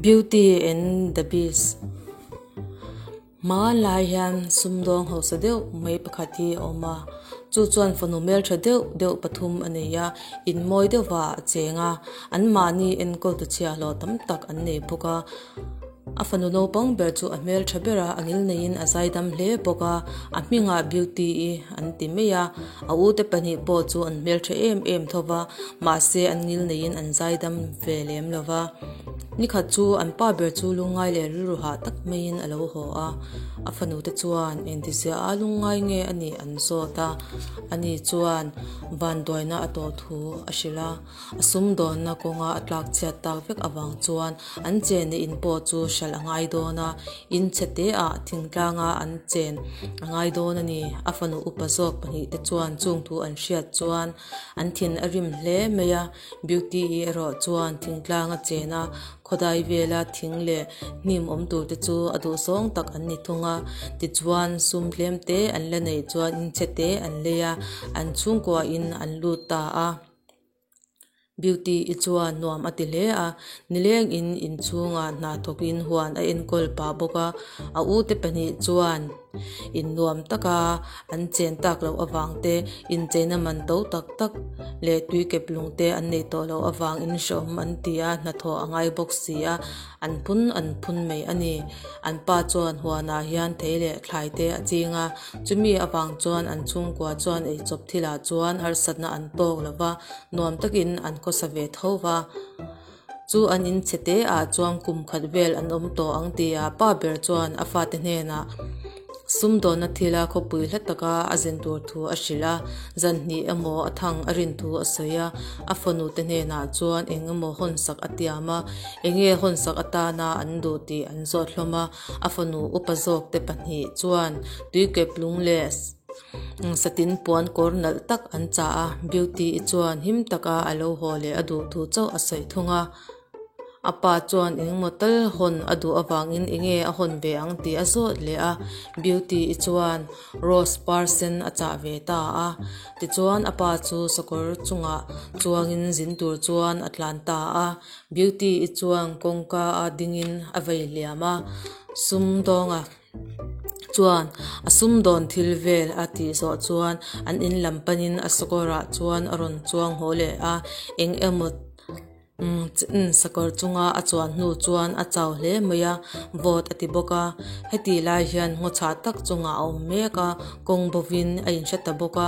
Beauty and the Beast Hmanlai hian sumdawng hausa deuh mai pakhat hi a awm a, chu chuan fanu hmeltha deuh deuh pathum a nei a, in mawi deuhvah a cheng a, anmahni enkawl tu chhiahhlawh tam tak an nei bawk a. A fanu naupang ber chu a hmeltha ber a, a ngil neiin a zaidam hle bawk a, a hmingah Beauty-i an ti mai a, a ute pahnih pawh chu an hmeltha em em tho va, mahse an ngil neiin an zaidam ve lem lo va. Nikhat chu an pa ber chu lungngai leh rilru hah tak maiin a lo haw a, a fanu te chuan engtizia a lungngai nge a nih an zawt a, ani chuan vanduaina a tawh thu a hrilh a. A sumdawnna kawnga a tlak chhiat tak vek avang chuan an chenna in pawh chu hralh a ngai dawn a, in chhe te ah thingtlanga an chen a ngai dawn a ni. A fanu upa zawk pahnih te chuan chung thu an hriat chuan an thin a rim hle mai a, Beauty-i erawh chuan thingtlanga chen a, khawdai vela thing leh hnim awm tur te chu a duhzawng tak an ni thung a, tichuan sum tlem te an la neih chuan in chhe te an lei a, an chhungkua in an lut ta a. Beauty i chuan nuam a ti hle a, nileng in inchhungah hna thawk in huan a enkawl pah bawk a, a u te pahnih chuan in nuam taka an chen tak loh avang te, incheina man to tak tak leh tui kep lung te an nei tawh loh avang in hrehawm an ti a, hnathawh a ngai bawk si a. An phun an phun mai a ni. An pa chuan huanah hian thei leh thlai te a ching a, chumi avang chuan an chhungkua chuan eichawp thilah chuan harsatna an tawk lo va, nuam takin an khawsa ve tho va. Chu an inchhe te ah chuan kum khat vel an awm tawh ang tia pa ber chuan a fate hnenah Sumdawnna thila khawpui hla taka a zin tur thu a hrilh a, zan hnih emaw a thang a rin thu a sawi a, a fanute hnenah chuan eng emaw hawnsak a tiam a, enge hawnsak atana an duh tih an zawt hlawm a, a fanu upa zawkte pahnih chuan tuikep lung leh satin puan kawr nalh tak an chah a, Beauty-i chuan him taka a lo haw leh a duh thu chauh a sawi thung a. A pa chuan engemaw tal hawn a duh avangin enge a hawn ve ang tih a zawt leh a, Beauty-i chuan rose par sen a chah ve ta a. Tichuan a pa chu sakawr chungah chuangin zin tur chuan a tlan ta a, Beauty-i chuan kawngka a dingin a vei hliam a, sumdawnga chuan a sumdawn thil vel a tih zawh chuan an in lam panin a sakawrah chuan a rawn chuang haw leh a, eng emaw. Sakawr chunga a chuan hnu chuan a chau hle mai a, vawt a ti bawk a, heti lai hian ngaw chhah tak chungah a awm mek a, kawng bovin a inhre ta bawk a,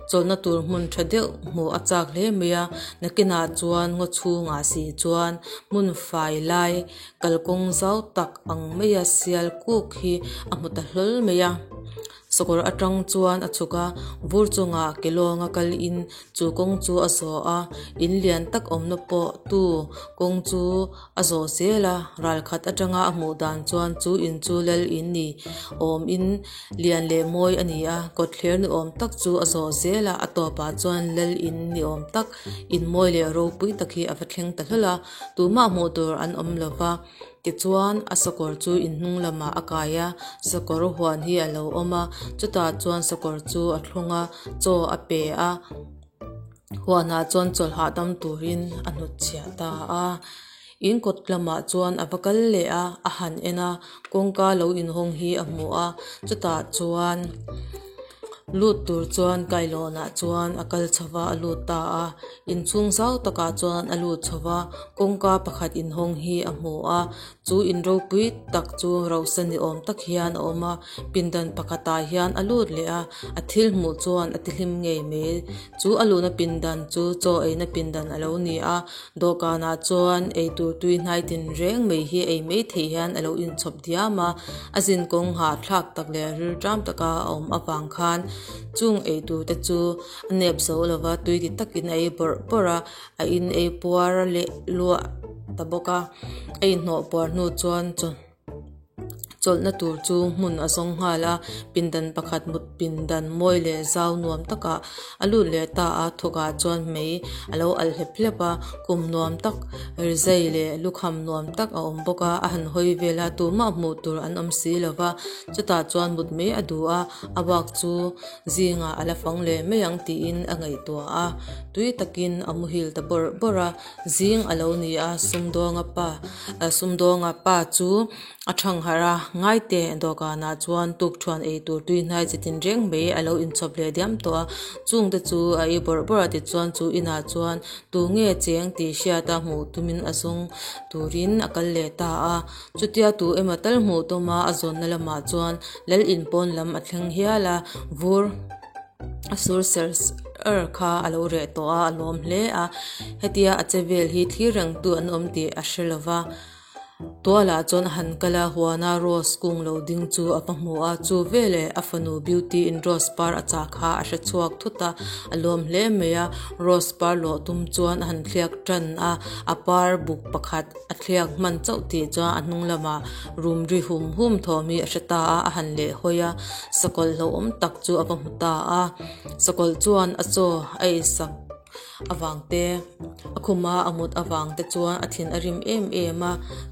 chawlhna tur hmun tha deuh hmuh a chak hle mai a, nakinah chuan ngaw chhungah si chuan hmun fai lai kalkawng zau tak ang maia sial kuk hi a hmu ta hlawl mai a. Sakawr atang chuan a chhuk a, vur chungah ke lawnga kal in chu kawng chu a zawh a, in lian tak awmna pawh tu kawng chu a zawh zel a, ral khat atanga a hmuh dan chuan chu in chu lal in ni awm in lian leh mawi a ni a, kawtthler ni awm tak chu a zawh zel a, a tawpah chuan lal in ni awm tak in mawi leh ropui tak hi a va thleng ta hlawl a, tumah hmuh tur an awm lo va. Tichuan a sakawr chu in hnung lamah a kai a, sakawr huan hi a lo awm a, chutah chuan sakawr chu a thlung a, chaw a pe a, huanah chuan chawlh hahdam turin a hnutchhiah ta a. In kawt lamah chuan a va kal leh a, a han en a, kawngka lo inhawng hi a hmu a, chutah chuan. Lut tur chuan kailawnah chuan a kal chho va a lut ta a inchhung zau takah chuan a lut chho va kawngka pakhat inhawng hi a hmu a chu in ropui tak chu rauhsa ni awm tak hian a awm a pindan pakhatah hian a lut leh a a thil hmuh chuan a ti hlim ngei mai chu a luhna pindan chu chaw eina pindan a lo ni a Dawhkanah chuan eitur tui hnai tin reng mai hi ei mai theih hian a lo inchhawp diam a, a zin kawng hahthlak tak leh rilṭam taka a awm avang khan chung eitur te chu a nep zo lova tui ti takin a ei bawrh bawrh a, a in ei puar leh luah ta bawk a, a inhnawh puar hnu chuan chaw. Chawlhna tur chu hmun a zawng nghal a, pindan pakhat mut. Pindan mawi leh zau nuam takah a lut leh ta a, thawkah chuan mei a lo alh hlep hlep a, kum nuam tak rizai leh lukham nuam tak a awm bawk a, a han hawi vel a, tumah hmuh tur an awm si lo va, chutah chuan mut mai a duh a, a bak chu zingah a la fang leh mai ang tiin a ngaihtuah a, tui takin a muhil ta bawrh bawrh a, zing a lo ni a, sumdawnga pa sumdawnga pa chu. A thang harh a, ngaite dawhkanah chuan tukṭhuan ei tur tui hnai chi tin reng mai a lo inchhawp leh diam tawh a, chungte chu a ei bawrh bawrh a tichuan chu inah chuan tu nge cheng tih hriat a hmuh tumin a zawng turin a kal leh ta a, chutia tu emaw tal hmuh tuma a zawnna lamah chuan lal in pawn lam a thleng hial a, vur a sur ser ser kha a lo reh tawh a, a lawm hle a, hetia a che vel hi thlir rengtu an awm tih a hre lova. Tualah chuan a han kal a, huana Rose kung lo ding chu a va hmu a, chu veleh a fanu Beauty in Rose par a chah kha a hre chhuak thut a, a lawm hle mai a, Rose par lawh tum chuan a han thliak tan a, a par buk pakhat a thliak hman chauh tih chuan a hnung lamah rum ri hum hum thawm hi a hre ta a, a han lehhawi a, sakawlh hlauhawm tak chu a va hmu ta a, sakawlh chuan a chaw a eisak. avang te a khuma a mut avang te chuan a thin a rim em em a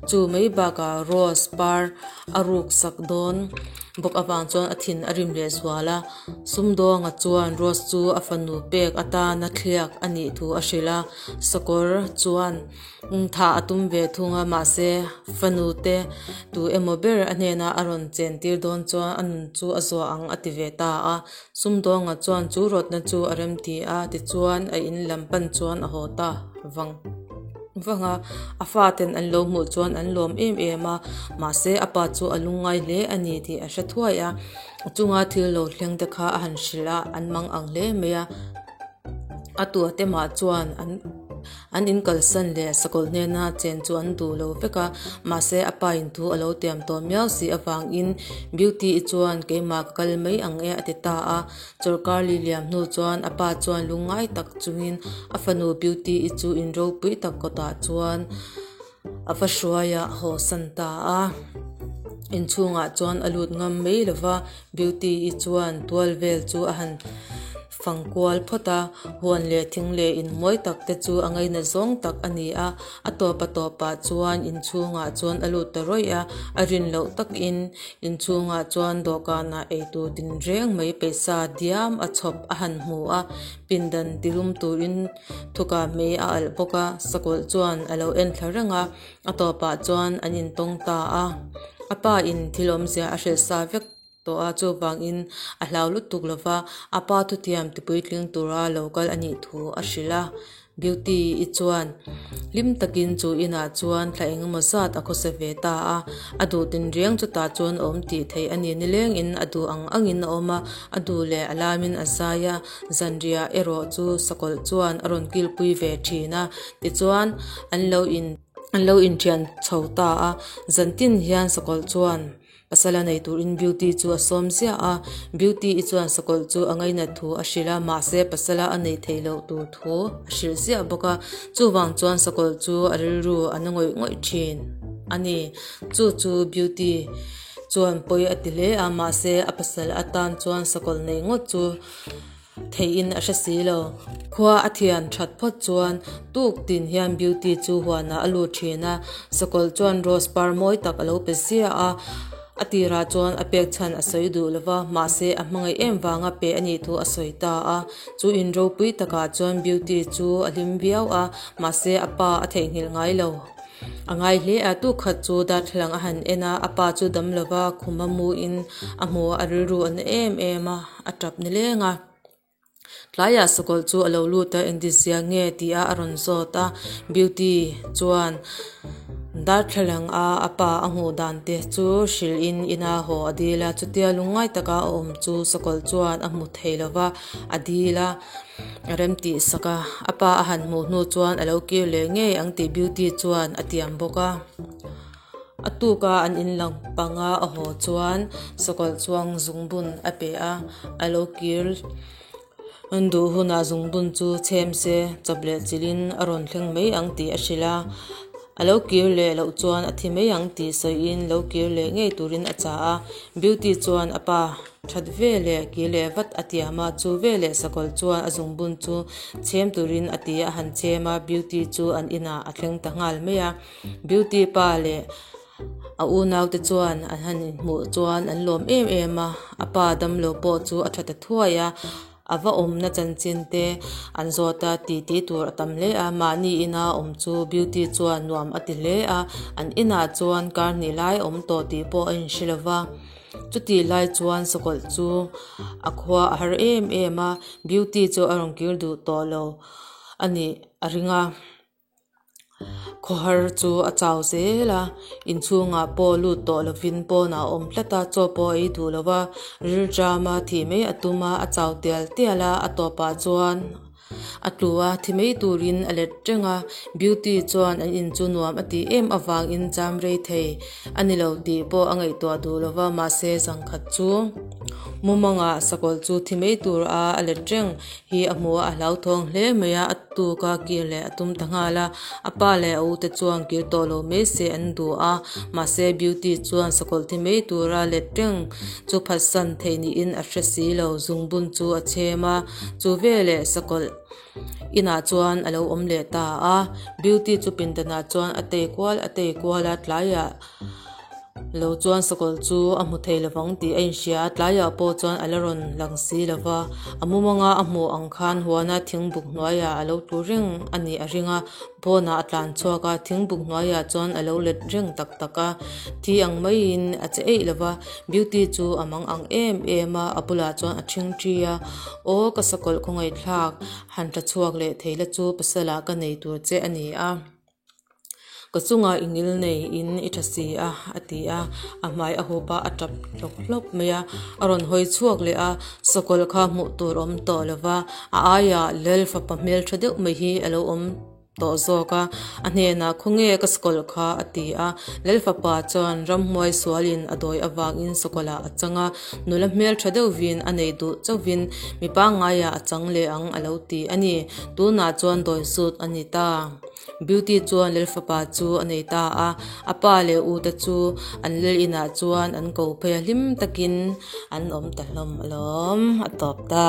chu mai bakah rose par a ruk sak dawn bawk avang chuan a thin a rim leh zual a sumdawnga chuan rose chu a fanu pek atana thliak a nih thu a hrilh a sakawr chuan. Thah a tum ve thung a, mahse fanu te tu emaw ber a hnenah a rawn chen tir dawn chuan a nun chu a zuah ang a ti ve ta a. Sumdawnga chuan chu rawtna chu a rem ti a, tichuan a in lam pan chuan a haw ta vang vang a. A faten an lo hmuh chuan an lawm em em a, mahse a pa chu a lungngai hle a ni tih a hre thuai a. A chunga thil lo thleng te kha a han hrilh a, an mang ang hle mai a. A tua te mah chuan an an in kalsan leh sakawlh hnena chen chu an duh lo vek a, mahse a pa in thu a lo tiam tawh miau si avangin Beauty-i chuan keimah ka kal mai ang e a ti ta a. Chawlhkar li liam hnu chuan a pa chuan lungngai tak chungin a fanu Beauty-i chu in ropui tak kawtah chuan a va hruai a, a hawsan ta a. Inchhungah chuan a lut ngam mai lo va, Beauty-i chuan tual vel chu a han fang kual phawt a, huan leh thing leh in mawi tak te chu a ngaina zawng tak a ni a. A tawp a tawpah chuan inchhungah chuan a lut ta rawih a, a rin loh takin inchhungah chuan dawhkanah eitur tinreng mai pawisa diam a chhawp a han hmu a, pindan tilum turin Thuka hmei a alh bawk a, sakawlh chuan a lo en thla reng a, a tawpah chuan an intawng ta a. A pa in thil awmzia a hrilh sa vek tawh a, chuvangin a hlau lutuk lo va, a pa thutiam tipuitling tura lo kal a nih thu a hrilh a. Beauty-i chuan hlim takin chu inah chuan thla engemaw zat a khawsa ve ta a, a duh tinreng chutah chuan a awm tih theih a ni. Nilengin a duh ang angin a awm a, a duh leh a lamin a zai a. Zanriah erawh chu sakawlh chuan a rawn kilpui ve thin a, tichuan an lo in an lo inthian chho ta a, zantin hian sakawlh chuan pasal a nei turin Beauty chu a sawm ziah a, Beauty-i chuan sakawlh chu a ngainat thu a hrilh a, mahse pasala a neih theih loh tur thu a hrilh ziah bawk a, chuvang chuan sakawlh chu a rilru a na ngawih ngawih thin a ni, chu chu Beauty. Chuan pawi a ti hle a, mahse a pasal atan chuan sakawlh nei ngawt chu theihin a hre si lo. Khua a thian that phawt chuan tuk tin hian Beauty chu huanah a lut thin a, sakawlh chuan rose par mawi tak a lo pe ziah a, a tirah chuan a pek chhan a sawi duh lo va, mahse a hmangaih em vanga pe a nih thu a sawi ta a. Chu in ropui takah chuan Beauty chu a hlim viau a, mahse a pa a theihnghilh ngai lo. A ngai hle a, tu khat chu darthlalang a han en a, a pa chu dam lova khum a muin a hmu a, a rilru a na em em a, a tap ni leng a. Tlaiah sakawlh chu a lo lut a, engtizia nge tih a a rawn zawt a, Beauty chuan darthlalang a a pa a hmuh dan te chu hrilh in ina haw a dil a, chutia lungngai taka a awm chu sakawlh chuan a hmu thei lova a dil a. A rem tih sak a, a pa a han hmuh hnu chuan a lo kir leh ngei ang tih Beauty chuan a tiam bawk a. A tuk a an in lang panga a haw chuan sakawlh chuang zungbun a pe a, a lo kir duh hunah zungbun chu chhem se chawp leh chilhin a rawn thleng mai ang tih a hrilh a. A lo kir leh loh chuan a thi mai ang tih sawiin lo kir leh ngei turin a chah a. Beauty chuan a pa that veleh kir leh vat a tiam a, chu veleh sakawlh chuan a zungbun chu chhem turin a ti a, a han chhem a, Beauty chu an inah a thleng ta nghal mai a. Beauty pa leh a unaute chuan an han inhmuh chuan an lawm em em a, a pa damlo pawh chu a tha ta thuai a. A va awmna chanchin te an zawt a, titi tur a tam hle a, mahni ina awm chu Beauty chuan nuam a ti hle a, an inah chuan kar hnih lai a awm tawh tih pawh a inhre lo va. Chutih lai chuan sakawlh chu a khua a har em em a, Beauty chu a rawn kir duh tawh lo a nih a ring a. Khawhar chu a chau zel a, inchhungah pawh lut tawh lovin pawnah a awm tlat a, chaw pawh a ei duh lo va, rilṭama thih mai a tum a, a chau tial tial a, a tawpah chuan a tlu a, thi mai turin a let reng a, Beauty chuan an in chu nuam a tih em avangin cham rei thei a ni lo tih pawh a ngaihtuah duh lo va, mahse zangkhat chu mumangah sakawlh chu thi mai tur a a let reng hi a hmu a, a hlauthawng hle mai a, a tuk a kir leh a tum ta nghal a, a pa leh a u te chuan kir tawh lo mai se an duh a, mahse Beauty chuan sakawlh thi mai tura let reng chu phatsan theih niin a hre si lo, zungbun chu a chhem a, chu veleh sakawlh inah chuan a lo awm leh ta a, Beauty chu pindanah chuan a tei kual a tei kual a, tlaiah. Lo chuan sakawlh chu a hmu thei lovang tih a inhria a, tlaiah pawh chuan a la rawn lang si lo va. A mumanga a hmuh ang khan huana thingbuk hnuaiah a lo tlu reng a nih a ring a, pawnah a tlan chhuak a, thingbuk hnuaiah chuan a lo let reng tak tak a. Thi ang maiin a che eih lo va, Beauty chu a mang ang em em a, a bulah chuan a ṭhingṭhi a, Aw ka sakawlh khawngaihthlak, han tla chhuak leh thei la chu pasalah ka nei tur che a ni a. Ka chungah i ngil nei in i tha si a, a ti a, a hmai a hup a, a tap hlawk hlawk mai a, a rawn hawi chhuak leh a, sakawlh kha hmuh tur a awm tawh lo va, a aiah lel fapa hmeltha deuh mai hi a lo awm tawh zawk a, a hnenah khawnge ka sakawlh kha a ti a, lel fapa chuan ramhmuai sualin a dawi avangin sakawlh ah a chang a, nula hmeltha deuhvin a nei duh chauhvin mi pangngaiah a chang leh ang a lo ti a ni, tunah chuan dawi sut a ni ta. Beauty chuan lel fapa chu a nei ta a, a pa leh u te chu an lel inah chuan an ko phei a, hlim takin an awm ta hlawm alawm, a tawp ta.